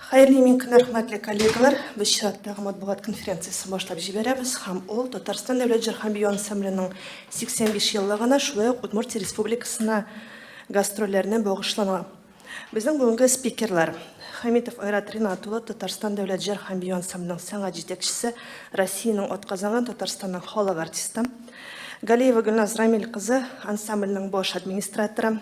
Хәерле имин көннәр, хөрмәтле коллегалар. Без чираттагы матбугат конференциясен башлап җибәрәбез һәм ул Татарстан дәүләт җыр һәм бию ансамбленең 85 еллыгына, шулай ук Удмуртия Республикасына гастрольләренә багышлана. Безнең бүгенге спикерлар Хәмитов Айрат Ринат улы, Татарстан дәүләт җыр һәм бию ансамбленең сәнгать җитәкчесе, Россиянең атказанган Татарстанның халык артисты. Галиева Гөлназ Рамил кызы, ансамбльнең баш администраторы.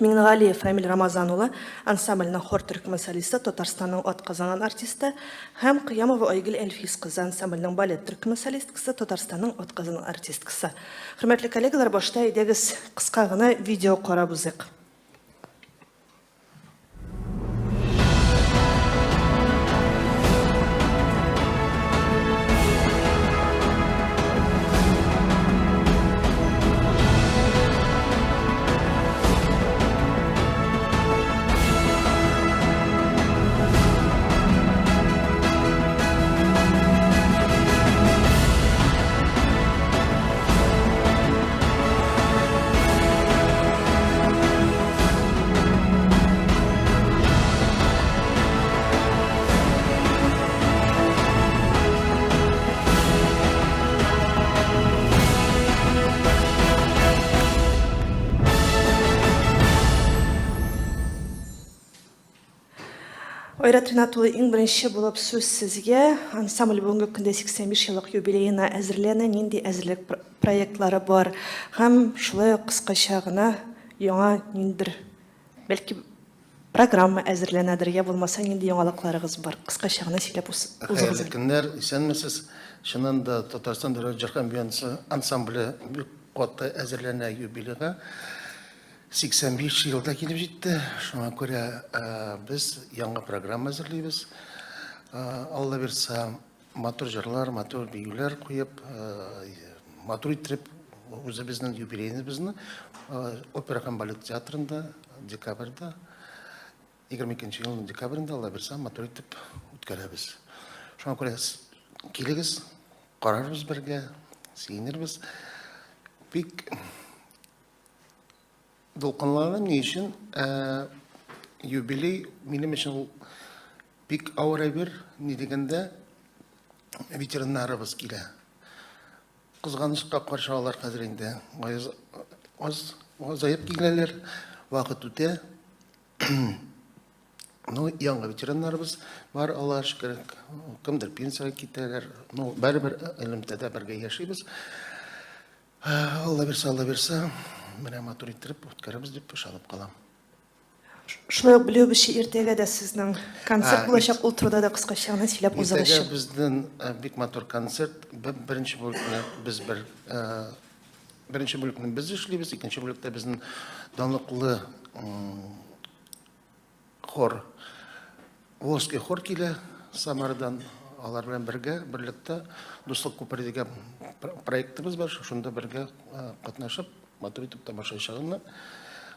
Миңнегалиев Рамил Рамазан улы, ансамбльнең хор төркеме солисты, Татарстанның атказанган артисты һәм Кыямова Айгөл Әлфис кызы, ансамбльнең балет төркеме солисткасы, Татарстанның атказанган артисткасы. Хөрмәтле коллегалар, башта әйдәгез кыска гына видео карап узыйк. Айрат Ринат улы, иң беренче булып сүз сезгә. Ансамбль бүгенге көндә 85 еллык юбилеена әзерләнә. Нинди әзерлек проектлары бар? Һәм шулай ук кыскача гына яңа ниндидер, бәлки, программа әзерләнәдер, я булмаса нинди яңалыкларыгыз бар? Кыскача гына сөйләп узыгыз. Хәерле көннәр, исәнмесез. Чыннан да Татарстан дәүләт җыр һәм бию ансамбле бик каты әзерләнә юбилейга. 85 ел да килеп җитте. Шуңа күрә без яңа программа әзерлибез. Алла бирса, матур җырлар, матур биюләр куеп, матур иттереп үзебезнең юбилейыбызны опера һәм балет театрында декабрьдә, 22 елның декабрендә, Алла бирса, матур итеп үткәрәбез. Шуңа күрә килегез, карарбыз бергә, сөенербез. Бик дулкынланам, ни өчен? Юбилей минем өчен ул бик авыр әйбер, ни дигәндә, ветераннарыбыз килә. Кызганычка каршы алар хәзер инде аз азаеп киләләр, вакыт үтә. Ну, яңа ветераннарыбыз бар, Аллага шөкер, кемдер пенсиягә китәләр. Ну, барыбер элемтәдә бергә яшибез. Алла бирсә, Алла бирсә, менә матур иттереп үткәрербез дип ышанып калам. Шулай ук белүебезчә, иртәгә дә сезнең концерт булачак, ул турыда да кыскача гына сөйләп узыгызчы. Иртәгә безнең бик матур концерт. Беренче бүлекне без бер беренче бүлекне без эшлибез, икенче бүлектә безнең данлыклы Хор. Волжский хор килә Самарадан. Алар белән бергә, берлектә Дуслык күпере дигән проектыбыз бар. Шунда бергә катнашып, матур итеп тамашачыны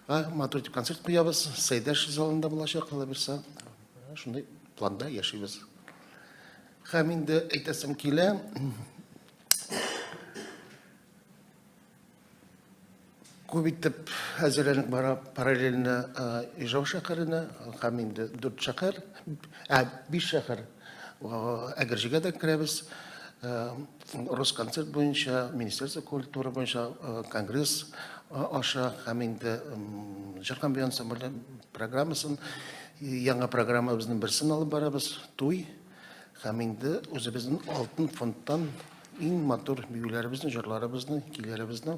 матур итеп концерт куябыз. Сәйдәш залында булачак, Алла бирсә. Шундый планда яшибез. Һәм инде әйтәсем килә, Күп итеп әзерләнеп бара параллельно Ижау шәһәренә һәм инде дүрт шәһәр, ә биш шәһәр Әгерҗегә дә керәбез. Росконцерт буенча, Министерство культуры буенча конгресс аша һәм инде җыр һәм бию ансамбле программасын, яңа программабызның берсен алып барабыз, туй. Һәм инде үзебезнең алтын фондтан иң матур биюләребезне, җырларыбызны, көйләребезне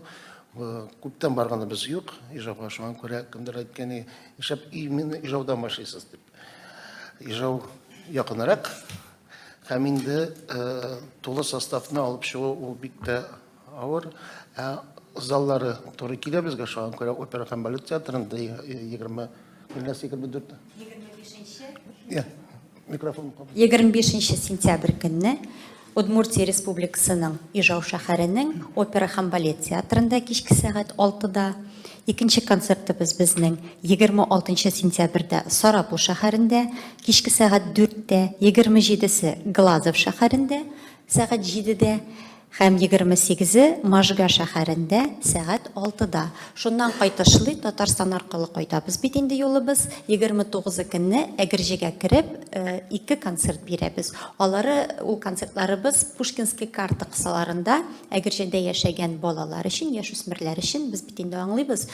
күптән барганыбыз юк Ижауга. Шуңа күрә кемдер әйткән, нишләп именно Ижаудан башлыйсыз дип. Ижау якынрак. Һәм инде тулы составны алып чыгу ул бик тә авыр. Ә заллары туры килә безгә, шуңа күрә опера һәм балет театрында 20, 24. 25 Микрофон. 25 сентябрь көнне Удмуртия Республикасының Ижау шәһәренең опера һәм балет театрында кичке сәгать 6-да, икенче концертыбыз безнең 26 сентябрьдә Сарапул шәһәрендә кичке сәгать 4-тә, 27-се Глазов шәһәрендә сәгать 7-дә. Һәм 28-е Можга шәһәрендә сәгать алтыда. Шуннан кайтышлый Татарстан аркылы кайтабыз бит инде юлыбыз. 29-ы көнне Әгерҗегә кереп, ике концерт бирәбез. Алары, ул концертларыбыз Пушкинский карта кысаларында Әгерҗедә яшәгән балалар өчен, яшүсмерләр өчен. Без бит инде аңлыйбыз,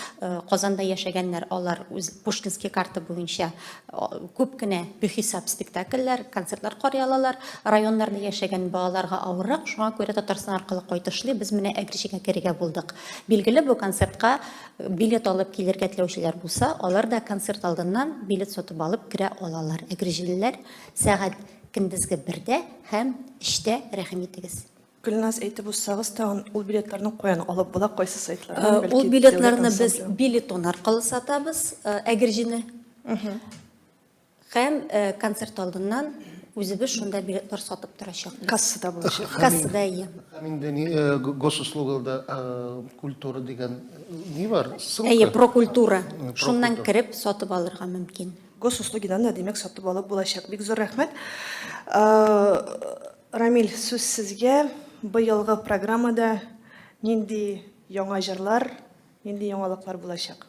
Казанда яшәгәннәр алар үз Пушкинский карта буенча Күп кенә бихисап спектакльләр, концертлар карый алалар. Районнарда яшәгән балаларга авыррак, шуңа күрә Татарстан аркылы кайтышлый без менә Әгерҗегә керергә булдык. Билгеле, бу концертка билет алып килергә теләүчеләр булса, алар да концерт алдыннан билет сатып алып керә алалар. Әгерҗелеләр, сәгать көндезге бердә һәм өчтә рәхим итегез. Гөлназ, әйтеп узсагыз тагын, ул билетларны каян алып була, кайсы сайтлардан, бәлки, Ул билетларны без Билетон аркылы сатабыз, Әгерҗене. Һәм концерт алдыннан үзебез шунда билетлар сатып торачакбыз. Кассада булачак. Кассада, әйе. Һәм инде ни, госуслугада культура дигән ни бар? Ссылка? Әйе, Прокультура. Шуннан кереп сатып алырга мөмкин. Госуслугидан да, димәк, сатып алып булачак. Бик зур рәхмәт. Рамил, сүз сезгә. Быелгы программада нинди яңа җырлар, нинди яңалыклар булачак?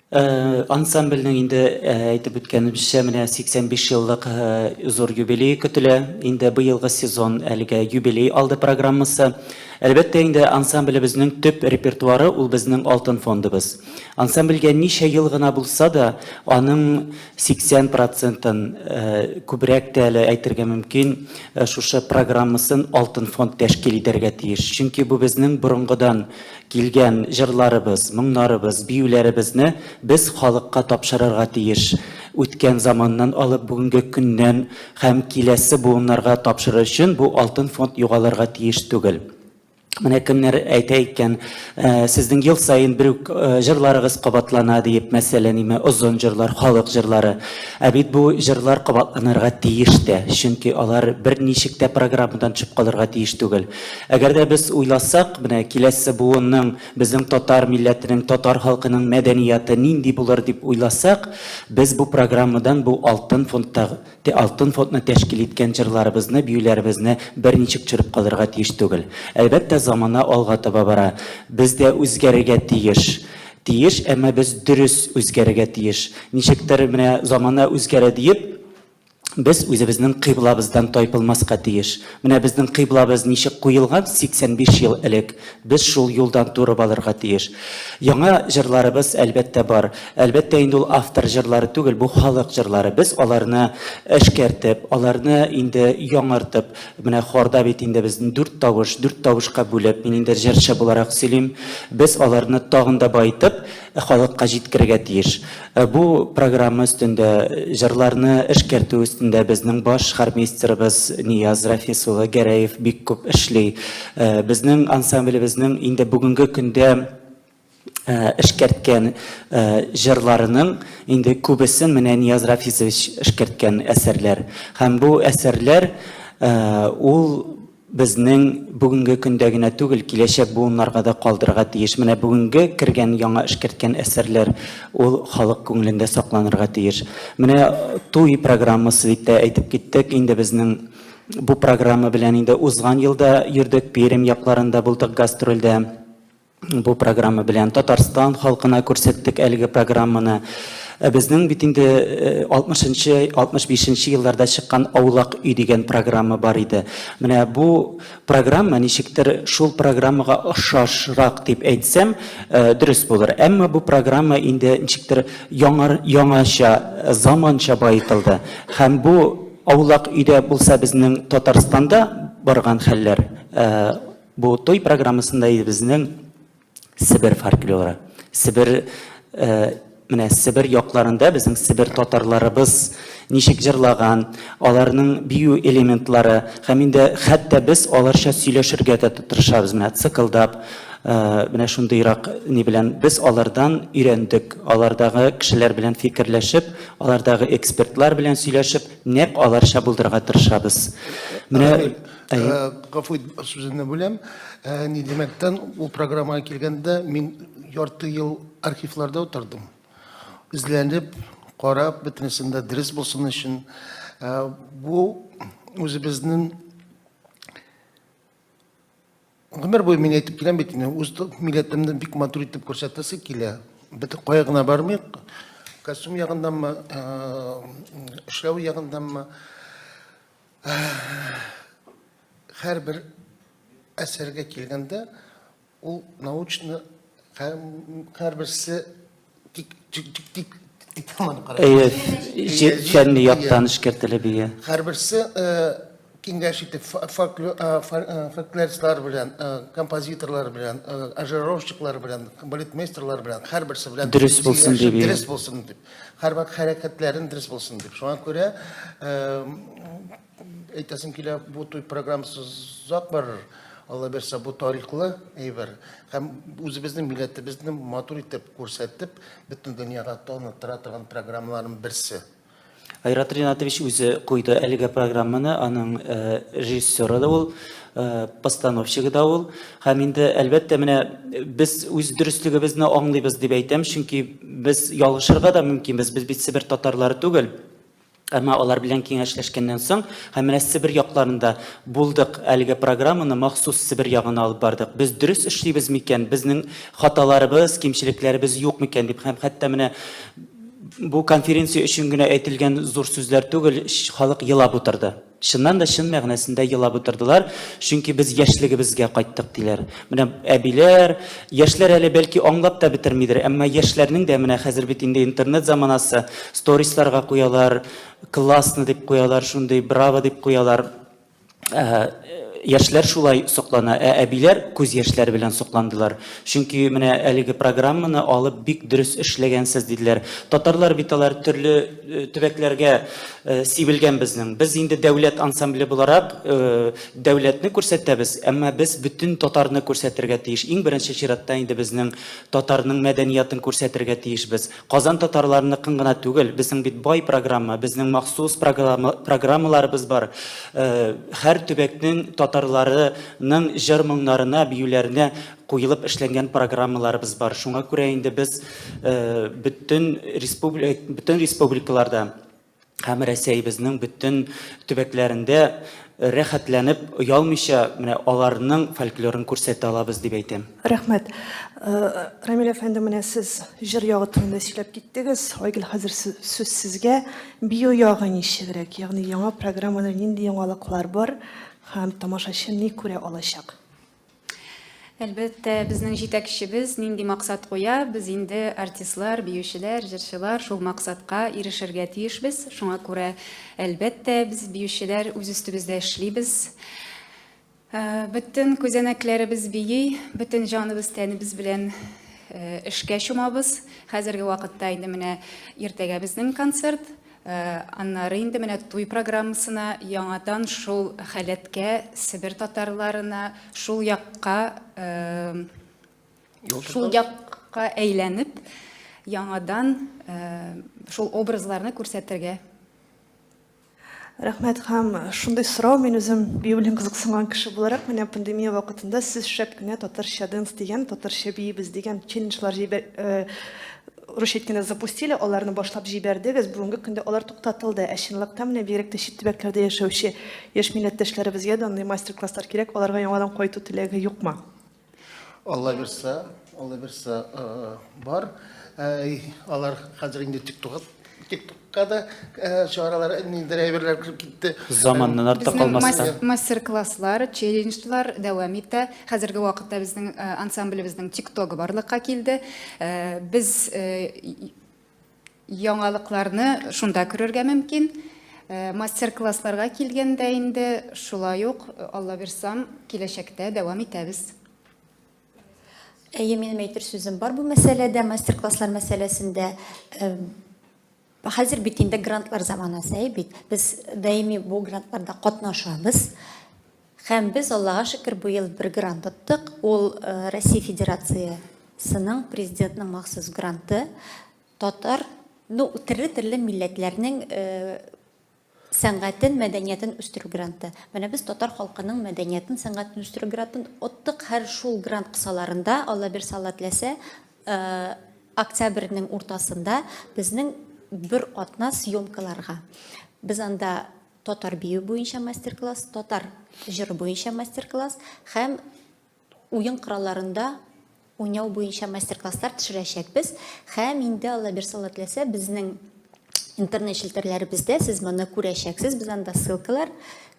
Ансамбльнең инде әйтеп үткәнебезчә, менә 85 еллык зур юбилее көтелә. Инде быелгы сезон әлегә юбилей алды программасы. Әлбәттә инде ансамблебезнең төп репертуары ул безнең алтын фондыбыз. Ансамбльгә ничә ел гына булса да, аның 80 процентын, күбрәк тә әле әйтергә мөмкин, шушы программасын Алтын фонд тәшкил итәргә тиеш. Чөнки бу безнең борынгыдан килгән җырларыбыз, моңнарыбыз, биюләребезне без халыкка тапшырырга тиеш. Үткән заманнан алып бүгенге көннән һәм киләсе буыннарга тапшырыр өчен бу Алтын фонд югалырга тиеш түгел. Менә кемнәр әйтә икән, сезнең ел саен бер үк җырларыгыз кабатлана диеп, мәсәлән, име озын җырлар, халык җырлары. Ә бит бу җырлар кабатланырга тиеш тә, чөнки алар берничек тә программадан төшеп калырга тиеш түгел. Әгәр дә без уйласак, менә киләсе буынның, безнең татар милләтенең, татар халкының мәдәнияты нинди булыр дип уйласак, без бу программадан бу алтын фондтагы Те алтын фондны тәшкил иткән җырларыбызны, биюләребезне берничек төшереп калырга тиеш түгел. Әлбәттә, замана алга таба бара. Без дә үзгәрергә тиеш. Тиеш, әмма без дөрес үзгәрергә тиеш. Ничектер менә замана үзгәрә диеп, без үзебезнең кыйблабыздан тайпылмаска тиеш. Менә безнең кыйблабыз ничек куелган 85 ел элек, без шул юлдан туры балырга тиеш. Яңа җырларыбыз, әлбәттә, бар. Әлбәттә инде ул автор җырлары түгел, бу халык җырлары. Без аларны эшкәртеп, аларны инде яңартып, менә хорда бит инде без дүрт тавыш, дүрт тавышка бүлеп, мин инде җырчы буларак сөйлим, без аларны тагын да баетып, халыкка җиткерергә тиеш. Бу программа өстендә, җырларны эшкәртү өстендә безнең баш хормейстерыбыз Нияз Рафис улы Гәрәев бик күп эшли. Безнең ансамблебезнең инде бүгенге көндә эшкәрткән җырларының инде күбесен менә Нияз Рафисович эшкәрткән әсәрләр. Һәм бу әсәрләр ул безнең бүгенге көндә генә түгел, киләчәк буыннарга да калдырырга тиеш. Менә бүгенге кергән яңа эшкәрткән әсәрләр ул халык күңелендә сакланырга тиеш. Менә туй программасы дип тә әйтеп киттек. Инде безнең бу программа белән инде узган елда йөрдек, Пермь якларында булдык гастрольдә. Бу программа белән Татарстан халкына күрсәттек әлеге программаны. Ә безнең бит инде 60-нчы, 65-нче елларда чыккан Аулак өй дигән программа бар иде. Менә бу программа ничектер шул программага охшашрак дип әйтсәм, дөрес булыр. Әмма бу программа инде ничектер яңар, яңача, заманча баетылды. Һәм бу Аулак өйдә булса безнең Татарстанда барган хәлләр, Бу туй программасында безнең Себер фольклоры. Себер менә Себер якларында безнең Себер татарларыбыз ничек җырлаган, аларның бию элементлары һәм инде хәтта без аларча сөйләшергә дә тырышабыз, менә цикылдап, менә шундыйрак ни белән без алардан өйрәндек, алардагы кешеләр белән фикерләшеп, алардагы экспертлар белән сөйләшеп, нәкъ аларча булдырырга тырышабыз. Менә Әйе. Гафу ит, сүзеңне бүләм. Ни димәктән, ул программага килгәндә мин ярты ел архивларда утырдым. Эзләнеп, карап, бөтенесен дә дөрес булсын өчен. Бу үзебезнең Гомер буе мин әйтеп киләм бит инде, үз милләтемне бик матур итеп күрсәтәсе килә. Бит кая гына бармыйк, костюм ягынданмы, эшләү ягынданмы, һәрбер әсәргә килгәндә, ул научно һәрберсе тик тик тик тик тик Әйе, фәнни яктан эшкәртелеп, ие. Һәрберсе киңәш итеп фольклористлар белән, композиторлар белән, аранжировщиклар белән, балетмейстерлар белән, һәрберсе белән дөрес булсын дип, дөрес булсын дип, һәрбер хәрәкәтләрен дөрес булсын дип. Шуңа күрә әйтәсем килә, бу туй программасы озак барыр. Алла бирсә, бу тарихлы әйбер. Һәм үзебезнең милләтебезне матур итеп күрсәтеп, бөтен дөньяга таныттыра торган программаларның берсе. Айрат Ринатович үзе куйды әлеге программаны, аның режиссеры да ул, постановщигы да ул. Һәм инде, әлбәттә, менә без үз дөреслегебезне аңлыйбыз дип әйтәм, чөнки без ялгышырга да мөмкинбез, без бит Себер татарлары түгел. Әмма алар белән киңәшләшкәннән соң һәм менә Себер якларында булдык, әлеге программаны махсус Себер ягына алып бардык. Без дөрес эшлибез микән, безнең хаталарыбыз, кимчелекләребез юк микән дип һәм хәтта менә бу конференция өчен генә әйтелгән зур сүзләр түгел, халык елап утырды. Чыннан да чын мәгънәсендә елап утырдылар, чөнки без яшьлегебезгә кайттык, диләр. Менә әбиләр, яшьләр әле бәлки аңлап та бетермидер, әмма яшьләрнең дә менә хәзер бит инде интернет заманасы, сторисларга куялар, классно дип куялар, шундый браво дип куялар. Ә, яшьләр шулай соклана, ә әбиләр күз яшьләре белән сокландылар. Чөнки менә әлеге программаны алып бик дөрес эшләгәнсез, диделәр. Татарлар бит алар төрле э, төбәкләргә э, сибелгән безнең. Без инде дәүләт ансамбле буларак э, дәүләтне күрсәтәбез, әмма без бөтен татарны күрсәтергә тиеш. Иң беренче чиратта инде безнең татарның мәдәниятын күрсәтергә тиешбез. Казан татарларыныкын гына түгел, безнең бит бай программа, безнең махсус программа, программаларыбыз бар. Э, һәр төбәкнең татарларының җыр-моңнарына, биюләренә куелып эшләнгән программаларыбыз бар. Шуңа күрә инде без э, бөтен республика, бөтен республикаларда һәм Рәсәебезнең бөтен төбәкләрендә рәхәтләнеп, оялмыйча менә аларның фольклорын күрсәтә алабыз дип әйтәм. Рәхмәт. Э, Рамил әфәнде, менә сез җыр ягы турында сөйләп киттегез. Айгөл, хәзер сүз сезгә. Бию ягы ничегрәк? Ягъни яңа программада нинди яңалыклар бар һәм тамашачы ни күрә алачак? Әлбәттә, безнең җитәкчебез нинди максат куя, без инде артистлар, биючеләр, җырчылар шул максатка ирешергә тиешбез. Шуңа күрә, әлбәттә, без биючеләр үз өстебездә эшлибез. Э, бөтен күзәнәкләребез бии, бөтен җаныбыз, тәнебез белән э, эшкә чумабыз. Хәзерге вакытта инде менә иртәгә безнең концерт. Э, аннары инде менә туй программасына яңадан шул халәткә Себер татарларына шул якка э, шул якка әйләнеп яңадан э, шул образларны күрсәтергә. Рәхмәт һәм шундый сорау мин үзем бию белән кызыксынган кеше буларак менә пандемия вакытында сез шәп кенә татарча дэнс дигән татарча биибез дигән челленджлар җибәр русча әйткәндә запустили, аларны башлап җибәрдегез, бүгенге көндә алар туктатылды. Ә чынлыкта менә бигрәк тә чит төбәкләрдә яшәүче яшь милләттәшләребезгә дә андый мастер-класслар кирәк, аларга яңадан кайту теләге юкмы? Алла бирса, Алла бирса, э, бар. Э, алар хәзер инде тиктокка тиктокка да э, чыгаралар, ниндидер әйберләр кереп китте. Заманнан артта Безнең калмаска. мастер-класслар, челленджлар дәвам итә. Хәзерге вакытта безнең э, ансамблебезнең тиктогы барлыкка килде. Э, без э, яңалыкларны шунда күрергә мөмкин. Э, мастер-классларга килгәндә инде шулай ук, Алла бирсам, киләчәктә дәвам итәбез. Әйе, минем әйтер сүзем бар бу мәсьәләдә, мастер-класслар мәсьәләсендә. Хәзер бит инде грантлар заманасы, әй бит. Без даими бу грантларда катнашабыз. Һәм без, Аллага шөкер, быел бер грант оттык. Ул э, Россия Федерациясенең президентның махсус гранты. Татар, ну, төрле-төрле милләтләрнең э, сәнгатен, мәдәниятен үстерү гранты. Менә без татар халкының мәдәниятен, сәнгатен үстерү грантын оттык. Һәр шул грант кысаларында, Алла бирсә, Алла теләсә, э, октябрьнең уртасында безнең бер атна съемкаларга. Без анда татар бию буенча мастер-класс, татар җыры буенча мастер-класс һәм уен коралларында уйнау буенча мастер-класслар төшерәчәкбез. Һәм инде Алла бирсә, Алла теләсә, безнең интернет челтәрләребездә сез моны күрәчәксез. Без анда ссылкалар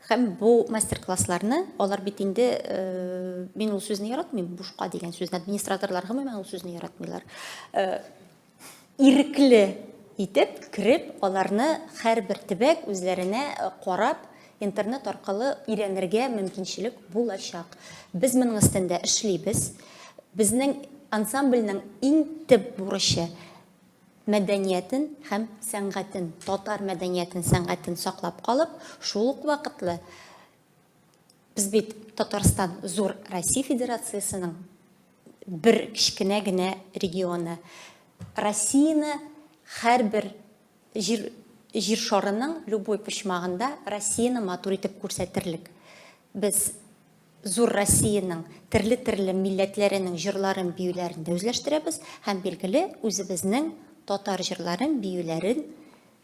һәм бу мастер-классларны, алар бит инде, э, мин ул сүзне яратмыйм, бушка дигән сүзне, администраторлар гомумән ул сүзне яратмыйлар. Э, ирекле итеп кереп, аларны һәрбер төбәк үзләренә э, карап, интернет аркылы өйрәнергә мөмкинчелек булачак. Без моның өстендә эшлибез. Безнең ансамбльнең иң төп бурычы мәдәниятен һәм сәнгатен, татар мәдәниятен, сәнгатен саклап калып, шул ук вакытлы без бит Татарстан зур Россия Федерациясенең бер кечкенә генә регионы. Россияне һәрбер җир, җир шарының любой почмагында Россияне матур итеп күрсәтерлек. Без зур Россиянең терле-терле милләтләренең җырларын, биюләрен дә үзләштерәбез һәм, билгеле, үзебезнең татар җырларын, биюләрен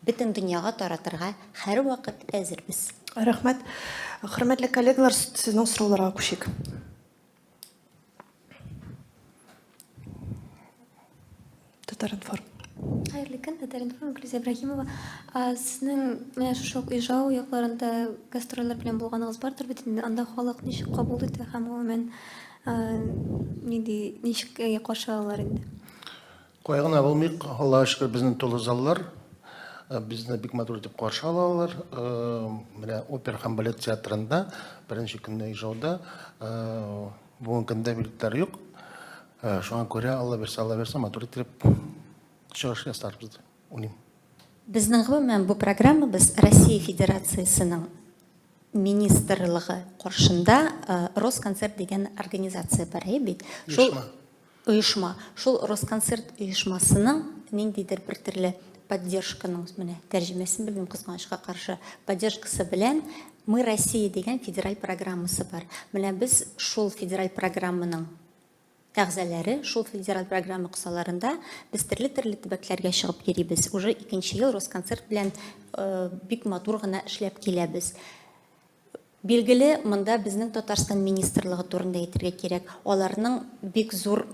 бөтен дөньяга таратырга һәрвакыт әзербез. Рәхмәт. Хөрмәтле коллегалар, сезнең сорауларга күчик. Татар-информ. Хәерле көн, Татар-информ, Гөлүзә Ибраһимова. Сезнең менә шушы ук Ижау якларында гастрольләр белән булганыгыз бардыр бит инде. Анда халык ничек кабул итә һәм гомумән нинди ничек каршы алалар инде? Кая гына булмыйк, Аллага шөкер, безнең тулы заллар. Безне бик матур итеп каршы алалар. Менә опера һәм балет театрында беренче көнне Ижауда бүгенге көндә билетлар юк. Шуңа күрә Алла бирсә, Алла бирсә, матур итеп чыгыш ясарбыз дип уйлыйм. Безнең гомумән бу программабыз Россия Федерациясенең министрлыгы каршында Росконцерт дигән организация бар, әйе бит? Шул оешма. Шул Росконцерт оешмасының ниндидер бер төрле поддержканың, менә тәрҗемәсен белмим, кызганычка каршы, поддержкасы белән Мы Россия дигән федераль программасы бар. Менә без шул федераль программаның әгъзаләре, шул федераль программа кысаларында без төрле-төрле төбәкләргә чыгып йөрибез. Уже икенче ел Росконцерт белән э, бик матур гына эшләп киләбез. Билгеле, монда безнең Татарстан министрлыгы турында әйтергә кирәк. Аларның бик зур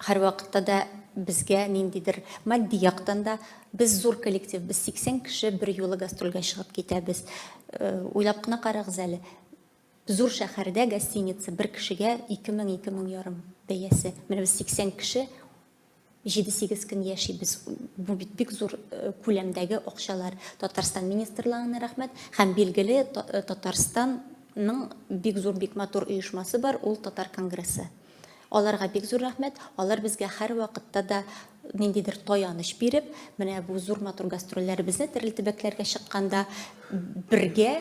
һәрвакытта да безгә ниндидер матди яктан да без зур коллектив, без 80 кеше бер юлы гастрольгә чыгып китәбез. Э, уйлап кына карагыз әле. Зур шәһәрдә гостиница бер кешегә 2000, 2000 ярым бәясе. Менә без 80 кеше 7-8 көн яшибез. Бу бит бик зур э, күләмдәге акчалар. Татарстан министрлыгына рәхмәт. Һәм билгеле э, Татарстанның бик зур, бик матур оешмасы бар, ул Татар конгрессы. Аларга бик зур рәхмәт. Алар безгә һәрвакытта да ниндидер таяныч биреп, менә бу зур матур гастрольләребезне төрле төбәкләргә чыкканда бергә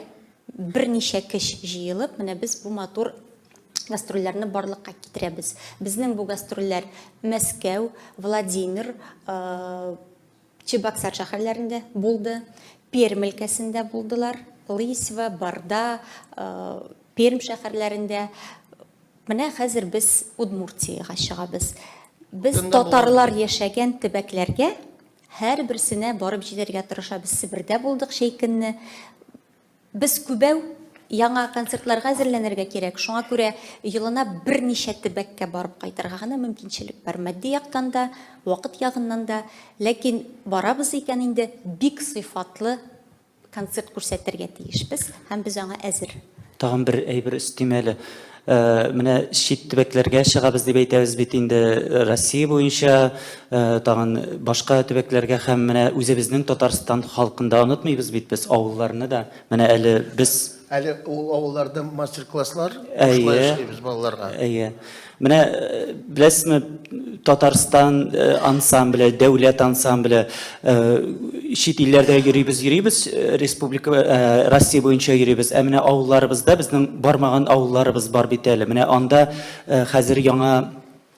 Берничә кеш җыелып, менә без бу матур гастрольләрне барлыкка китерәбез. Безнең бу гастрольләр Мәскәү, Владимир, Чебоксар шәһәрләрендә булды, Пермь өлкәсендә булдылар, Лысьва, Барда, Пермь шәһәрләрендә. Менә хәзер без Удмуртиягә чыгабыз. Без татарлар яшәгән төбәкләргә һәрберсенә барып җитәргә тырышабыз. Себердә булдык җәй көнне. Без күбәү, яңа концертларга әзерләнергә кирәк. Шуңа күрә елына берничә төбәккә барып кайтырга гына мөмкинчелек бар. Матди яктан да, вакыт ягыннан да. Ләкин барабыз икән инде, бик сыйфатлы концерт күрсәтергә тиешбез һәм без аңа әзер. Тагын бер әйбер өстим әле. Э, менә чит төбәкләргә чыгабыз дип әйтәбез бит инде э, Россия буенча, э, тагын башка төбәкләргә һәм менә үзебезнең Татарстан халкын да онытмыйбыз бит без, авылларны да. Менә әле без Әле ул авылларда мастер-класслар бушлай эшлибез балаларга. Әйе. Менә э, беләсезме, Татарстан э, ансамбле, дәүләт ансамбле, э, чит илләрдә йөрибез, йөрибез, республика, Россия буенча йөрибез. Ә менә авылларыбызда безнең бармаган авылларыбыз бар бит әле. Менә анда хәзер яңа.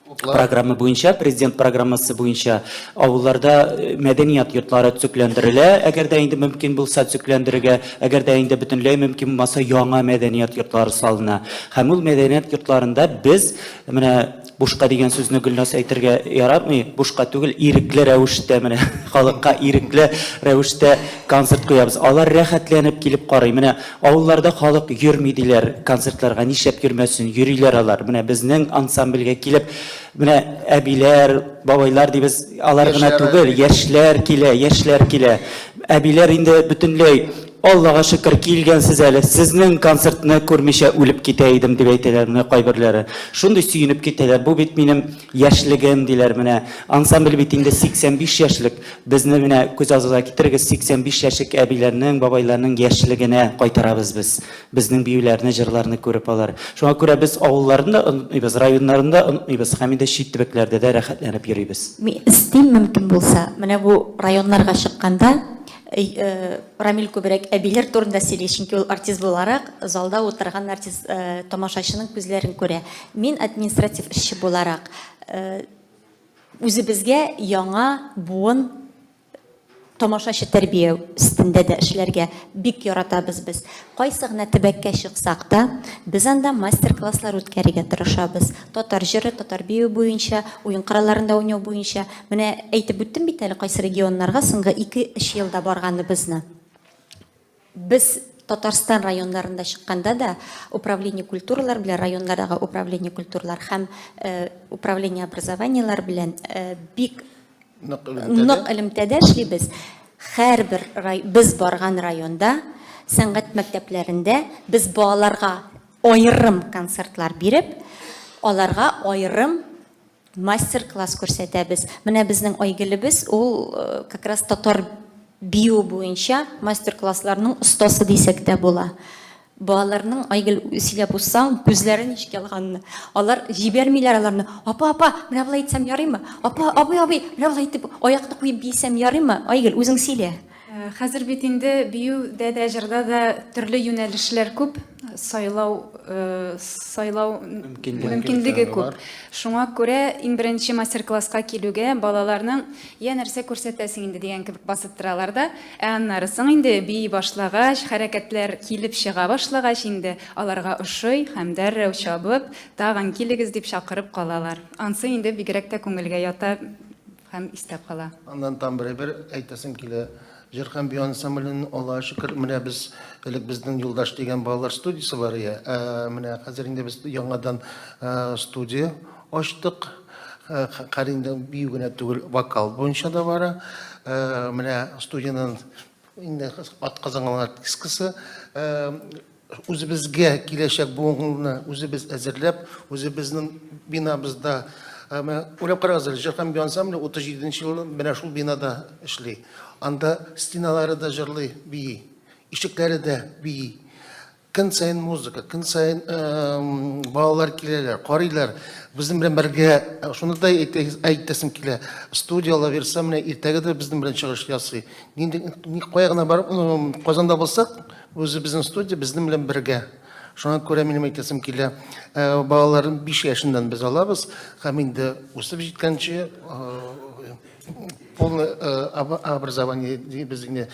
Программа буенча, президент программасы буенча авылларда э, мәдәният йортлары төзекләндерелә, әгәр дә инде мөмкин булса төзекләндерергә, әгәр дә инде бөтенләй мөмкин булмаса, яңа мәдәният йортлары салына. Һәм ул мәдәният йортларында без менә бушка дигән сүзне Гөлназ әйтергә яратмый, бушка түгел, ирекле рәвештә менә халыкка ирекле рәвештә концерт куябыз. Алар рәхәтләнеп килеп карый. Менә Авылларда халык йөрми диләр концертларга, нишләп йөрмәсен, йөриләр алар. Менә безнең ансамбльгә килеп, менә әбиләр, бабайлар дибез, алар гына түгел, яшьләр килә, яшьләр килә. Әбиләр инде бөтенләй, Аллага шөкер, килгәнсез әле, сезнең концертны күрмичә үлеп китә идем, дип әйтәләр менә кайберләре. Шундый сөенеп китәләр, бу бит минем яшьлегем, диләр менә. Ансамбль бит инде 85 яшьлек. Безне менә күз алдыгызга китерегез, 85 яшьлек әбиләрнең, бабайларның яшьлегенә кайтарабыз без. Безнең биюләрне, җырларны күреп алар. Шуңа күрә без авылларны да онытмыйбыз, районнарны да онытмыйбыз һәм инде чит төбәкләрдә дә рәхәтләнеп йөрибез. Мин өстим, мөмкин булса, менә бу районнарга чыкканда, Рамил күбрәк әбиләр турында сөйли, чөнки ул артист буларак залда утырган артист тамашачының күзләрен күрә. Мин административ эшче буларак Үзебезгә яңа буын тамашачы тәрбия өстендә дә эшләргә бик яратабыз без. Кайсы гына төбәккә чыксак та, без анда мастер-класслар үткәрергә тырышабыз. Татар җыры, татар биюе буенча, уен коралларында уйнау буенча. Менә әйтеп үттем бит әле кайсы регионнарга соңгы 2-3 елда барганыбызны. Без Татарстан районнарында чыкканда да управление культуралар белән, районнардагы управление культуралар һәм э, управление образованиелар белән э, бик нык элемтәдә эшлибез. Һәрбер рай, без барган районда сәнгать мәктәпләрендә без балаларга аерым концертлар биреп, аларга аерым Мастер-класс күрсәтәбез. Менә безнең Айгөлебез, ул как раз татар биюе буенча мастер-классларның остасы дисәк тә була. Балаларның, Айгөл, сөйләп узсаң, күзләре ничек ялганны. Алар җибәрмиләр аларны. Апа, апа, менә болай итсәм ярыймы? Апа, абый, абый, менә болай итеп аякны куеп биесәм ярыймы? Айгөл, үзең сөйлә. Хәзер бит инде биюдә дә, җырда да төрле юнәлешләр күп, сайлау сайлау мөмкинлеге күп. Шуңа күрә иң беренче мастер-класска килүгә балаларның я нәрсә күрсәтәсең инде дигән кебек басып торалар да, ә аннары соң инде бии башлагач, хәрәкәтләр килеп чыга башлагач инде аларга ошый һәм дәррәү чабып, тагын килегез дип чакырып калалар. Ансы инде бигрәк тә күңелгә ята. Һәм истә кала. Аннан тагын бер әйбер әйтәсем килә. Җыр һәм бию ансамбленең, Аллага шөкер, менә без элек безнең Юлдаш дигән балалар студиясе бар иде. Ә менә хәзер инде без яңадан студия ачтык. Хәзер инде бию генә түгел, вокал буенча да бара. Менә студиянең инде атказанган артисткасы Үзебезгә киләчәк буынны үзебез әзерләп, үзебезнең бинабызда, менә уйлап карагыз әле, Җыр һәм бию ансамбле 37 нче елдан менә шул бинада эшли. Анда стеналары да җырлый, бии, ишекләре дә бии. Көн саен музыка, көн саен балалар киләләр, карыйлар. Безнең белән бергә, шуны да әйтәсем килә, студия Аллабирса менә иртәгә дә безнең белән чыгыш ясый. Нинди, кая гына барып, Казанда булсак, Үзебезнең студия безнең белән бергә. Шуңа күрә минем әйтәсем килә, э, балаларын 5 яшеннән без алабыз һәм инде үсеп җиткәнче э, полное э, образование дибез инде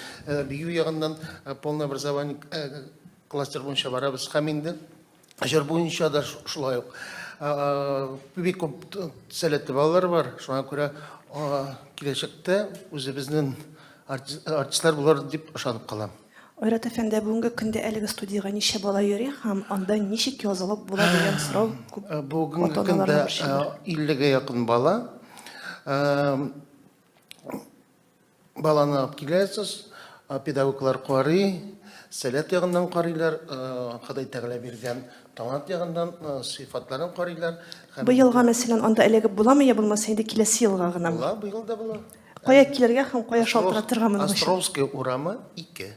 бию ягыннан полное образование кластер буенча барабыз һәм инде Җыр буенча да шулай ук. Бик күп сәләтле балалар бар. Шуңа күрә киләчәктә үзебезнең артистлар булыр дип ышанып калам. Айрат әфәнде, бүгенге көндә әлеге студиягә ничә бала йөри һәм анда ничек язылып була дигән сорау күп Бүгенге көндә 50-гә якын бала. Баланы алып киләсез, педагоглар карый, сәләт ягыннан карыйлар, Ходай Тәгалә биргән талант ягыннан сыйфатларын карыйлар. Быелга, мәсәлән, анда эләгеп буламы, я булмаса инде киләсе елга гынамы? Була, быел да була. Кая килергә һәм кая шалтыратырга моның өчен? Островская урамы 2.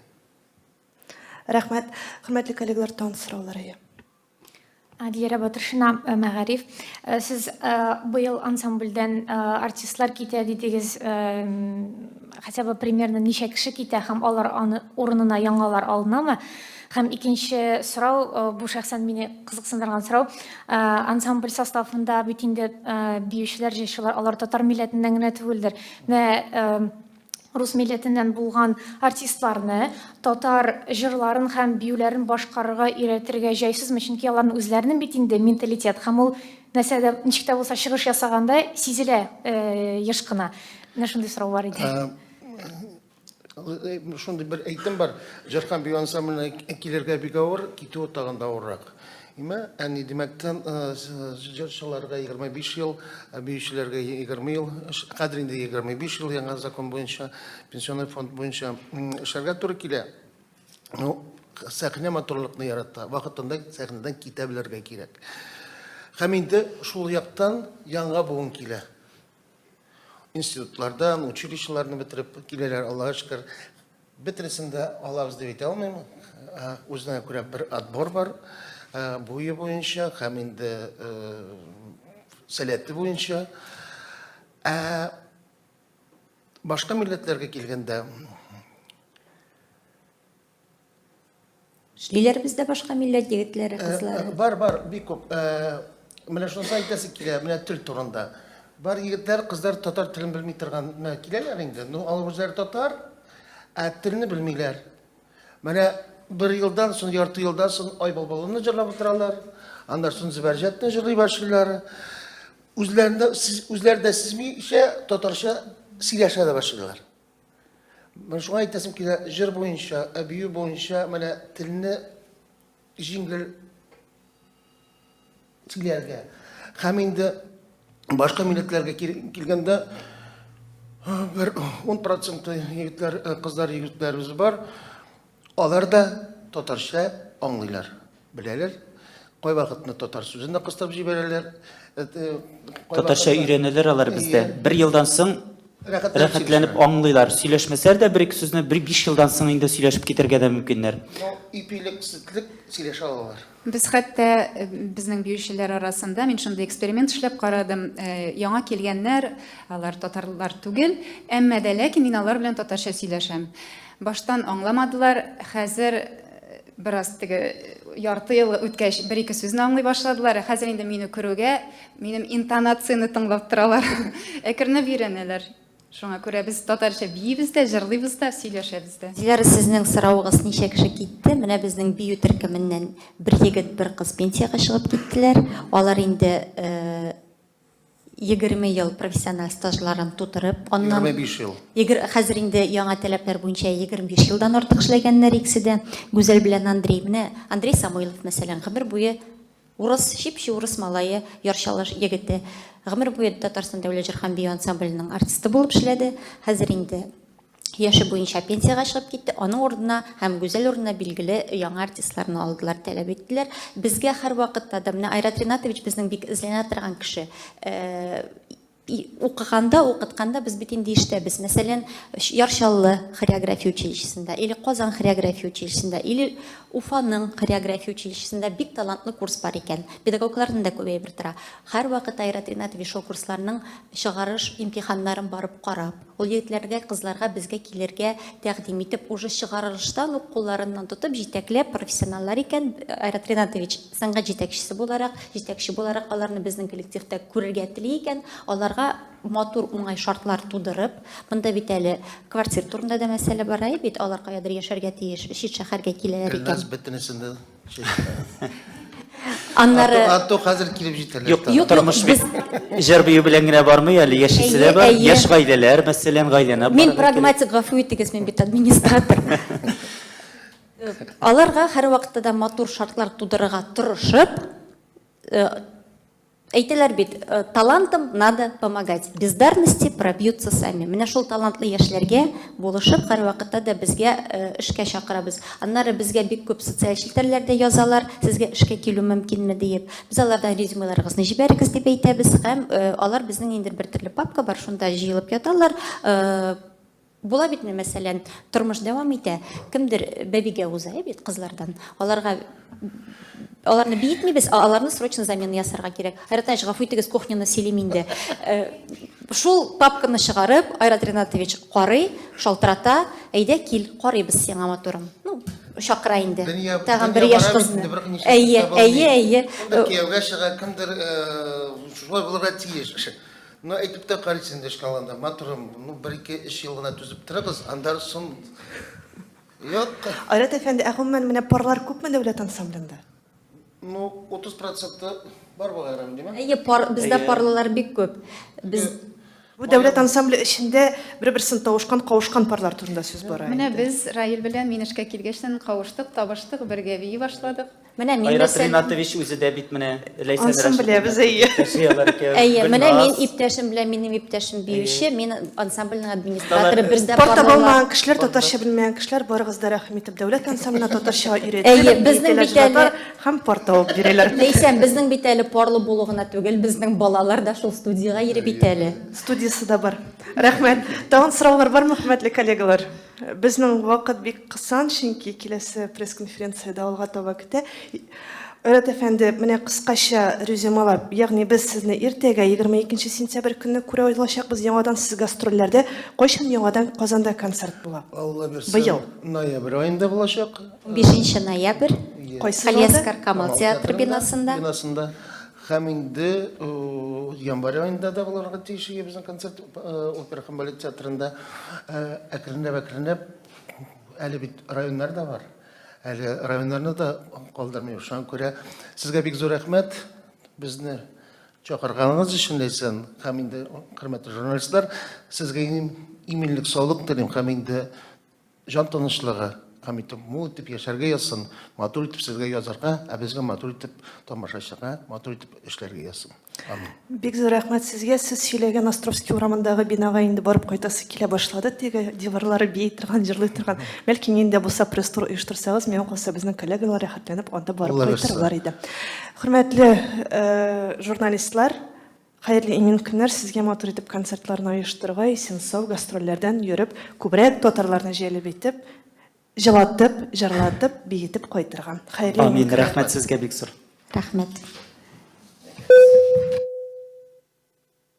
Рәхмәт. Хөрмәтле коллегалар, тагын сораулар әйе. Диләрә Батыршина, э, Мәгариф. Э, сез э, быел ансамбльдән артистлар китә дидегез. Хотя бы примерно ничә кеше китә һәм алар аны урынына яңалар алынамы? Һәм икенче сорау, э, бу шәхсән мине кызыксындырган сорау. Э, ансамбль составында бит инде э, биючеләр, җырчылар, алар татар милләтеннән генә түгелдер. Менә рус милләтеннән булган артистларны татар җырларын һәм биюләрен башкарырга өйрәтергә җайсызмы? Чөнки аларның үзләренең бит инде менталитет һәм ул нәрсә дә ничек тә булса чыгыш ясаганда сизелә еш кына. Менә шундый сорау бар иде. Шундый бер әйтем бар, җыр һәм бию ансамбленә килергә бик авыр, китүе тагын да авыррак. Име, әни димәктән, җырчыларга 25 ел, биючеләргә 20 ел, хәзер инде 25 ел яңа закон буенча, пенсионный фонд буенча эшләргә туры килә. Ну, сәхнә матурлыкны ярата, вакытында сәхнәдән китә белергә кирәк. Һәм инде шул яктан яңа буын килә. Институтлардан, училищеларны бетереп киләләр, Аллага шөкер. Бөтенесен дә алабыз дип әйтә алмыйм. Үзенә күрә бер отбор бар, буе буенча һәм инде сәләте буенча. Ә башка милләтләргә килгәндә, Эшлиләр бездә башка милләт егетләре, кызлары. Бар, бар, бик күп. Менә шунысын әйтәсе килә, менә тел турында. Бар егетләр, кызлар татар телен белми торган, менә киләләр инде. Ну, алар үзләре татар, ә телне белмиләр. Менә бер елдан соң, ярты елдан соң Ай былбылымны җырлап утыралар. Аннан соң Зөбәрҗәтне җырлый башлыйлар. Үзләрендә, үзләре дә сизмичә татарча сөйләшә дә башлыйлар. Менә шуңа әйтәсем килә, җыр буенча, ә бию буенча менә телне җиңел сөйләргә. Һәм инде башка милләтләргә килгәндә бер 10 проценты егетләр, э, кызлар, егетләребез бар. Алар да татарча аңлыйлар, беләләр. Кайвакытны татар сүзен дә кыстырып җибәрәләр. Э, татарча өйрәнәләр алар бездә. Бер елдан соң рәхәтләнеп аңлыйлар. Сөйләшмәсәләр дә бер-ике сүзне бер биш елдан соң инде сөйләшеп китәргә дә мөмкиннәр. Ну, ипилек, сөтлек сөйләшә алалар. Без хәтта э, безнең биючеләр арасында мин шундый эксперимент эшләп карадым. Э, яңа килгәннәр, алар татарлар түгел, әмма дә ләкин мин алар белән татарча сөйләшәм. Баштан аңламадылар, хәзер бераз теге ярты ел үткәч бер-ике сүзне аңлый башладылар. Ә хәзер инде мине күрүгә минем интонацияне тыңлап торалар. Әкренләп өйрәнәләр. Шуңа күрә без татарча биибез дә, җырлыйбыз да, сөйләшәбез дә. Диләра, сезнең соравыгыз ничә кеше китте? Менә безнең бию төркеменнән бер егет, бер кыз пенсиягә чыгып киттеләр. Алар инде 20 ел профессиональ стажларын тутырып, аннан 25 ел. Егер, хәзер инде яңа таләпләр буенча 25 елдан артык эшләгәннәр икесе дә. Гүзәл белән Андрей. Менә Андрей Самойлов, мәсәлән, гомер буе урыс, чип-чи урыс малае, Яр Чаллы егете. Гомер буе Татарстан дәүләт җыр һәм бию ансамбленең артисты булып эшләде. Хәзер инде яше буенча пенсиягә чыгып китте. Аның урынына һәм Гүзәл урынына билгеле яңа артистларны алдылар, таләп иттеләр. Безгә һәрвакытта да, менә Айрат Ринатович безнең бик эзләнә торган кеше. Э, укыганда, укытканда без бит инде ишетәбез. Мәсәлән, Яр Чаллы хореография училищесында или Казан хореография училищесында или Уфаның хореография училищесында бик талантлы курс бар икән. Педагогларның да күп әйбер тора. Һәрвакыт Айрат Ринатович шул курсларның чыгарыш имтиханнарын барып карап, Ул егетләргә, кызларга безгә килергә тәкъдим итеп, уже чыгарылыштан ук кулларыннан тотып, җитәкләп, профессионаллар икән, Айрат Ринатович сәнгать җитәкчесе буларак, җитәкче буларак аларны безнең коллективта күрергә тели икән, аларга матур, уңай шартлар тудырып, монда бит әле квартир турында да мәсьәлә бара бит, алар каядыр яшәргә тиеш, чит шәһәргә киләләр икән. Гөлназ бөтенесен дә Аннары А то хәзер килеп җитәләр. Юк, юк, тормыш бит җыр бию белән генә бармый әле, яшисе дә бар. Яшь гаиләләр, мәсәлән, гаиләне Мин прагматик, гафу итегез, мин бит администратор. Аларга һәрвакытта да матур шартлар тудырырга тырышып, э, Әйтәләр бит, талантам надо помогать, бездарности пробьются сами. Менә шул талантлы яшьләргә булышып, һәрвакытта да безгә эшкә чакырабыз. Аннары безгә бик күп социаль челтәрләрдә язалар, сезгә эшкә килү мөмкинме диеп. Без алардан резюмеларыгызны җибәрегез дип әйтәбез һәм алар безнең инде бер төрле папка бар, шунда җыелып яталар. Була бит менә, мәсәлән, тормыш дәвам итә, кемдер бәбигә уза, ә бит кызлардан. Аларга аларны биетмибез, ә аларны срочно замена ясарга кирәк. Айрат Ринатович, гафу итегез, кухняны сөйлим инде. Э, шул папканы чыгарып, Айрат Ринатович карый, шалтырата, әйдә кил, карыйбыз сиңа, матурым. Ну, чакыра инде. Дөнья, Тагын бер дөнья яшь бара бит кызны. инде, берәү ничек Әйе, таба алмый. әйе, әйе. Кемдер кияүгә чыга, кемдер шулай булырга тиеш. Ну, әйтеп тә карыйсың инде эшкә алганда, матурым, ну, бер-ике, өч ел гына түзеп торыгыз, аннан соң юк. Айрат әфәнде, ә гомумән менә парлар күпме дәүләт ансамблендә? Ну, 30 проценты бар бугай, Рамил, димә? Әйе, пар, бездә Әйе. парлылар бик күп. Без Бу дәүләт ансамбле эчендә бер-берсен тавышкан, кавышкан парлар турында сүз бара Менә инде. без Раил белән мин эшкә килгәчтән кавыштык, табыштык, бергә бии башладык. Менә мин Айрат мәсәлән, Ринатович үзе дә бит менә Ләйсән Ансын беләбез, әйе. Иптәше алар икәү. Әйе, менә мин Гөлназ. иптәшем белән минем иптәшем биюче, мин ансамбльнең администраторы, Алар- бездә Пар таба парлылар. алмаган кешеләр, татарча белмәгән кешеләр, барыгыз да рәхим итеп дәүләт ансамбленә татарча өйрәтәләр, Әйе, безнең биетәләр, бит әле- җырлаталар һәм пар табып бирәләр. Ләйсән, безнең бит әле парлы булу гына түгел, безнең балалар да шул студиягә йөреп бит әле. Студиясе дә бар. Рәхмәт. Тагын сораулар бармы, хөрмәтле коллегалар? Безнең вакыт бик кысан, чөнки киләсе пресс-конференция дә алга таба көтә. Айрат әфәнде, менә кыскача резюмалап, ягъни без сезне иртәгә, 22 сентябрь көнне күрә алачакбыз яңадан сез гастрольләрдә. Кайчан яңадан Казанда концерт була? Алла бирсә, Быел. ноябрь аенда булачак. 5 ноябрь, Кайсы залда? Галиәсгар Камал театры бинасында. Бинасында. Һәм инде январь аенда да булырга тиеш иде безнең концерт опера һәм балет театрында. Әкренләп-әкренләп әле бит районнар да бар. Әле районнарны да калдырмыйбыз. Шуңа күрә сезгә бик зур рәхмәт. Безне чакырганыгыз өчен, Ләйсән, һәм инде хөрмәтле журналистлар, сезгә иминлек, саулык телим һәм инде Җан тынычлыгы һәм итеп мул итеп яшәргә язсын, матур итеп сезгә язарга, ә безгә матур итеп тамашачыга матур итеп эшләргә язсын. Амин. Бик зур рәхмәт сезгә. Сез сөйләгән Островский урамындагы бинага инде барып кайтасы килә башлады. Теге диварлары бии торган, җырлый торган. Бәлки нинди дә булса пресс-тур оештырсагыз, миңа калса безнең коллегалар рәхәтләнеп анда барып Алла бирсә. кайтырлар иде. Хөрмәтле журналистлар, Хәерле имин көннәр сезгә матур итеп концертларны оештырырга, исән сау гастрольләрдән йөреп, күбрәк татарларны җәлеп итеп, җылатып, җырлатып, биетеп кайтырга. Хәерле имин Амин. көннәр. Рәхмәт сезгә бик зур. Рәхмәт.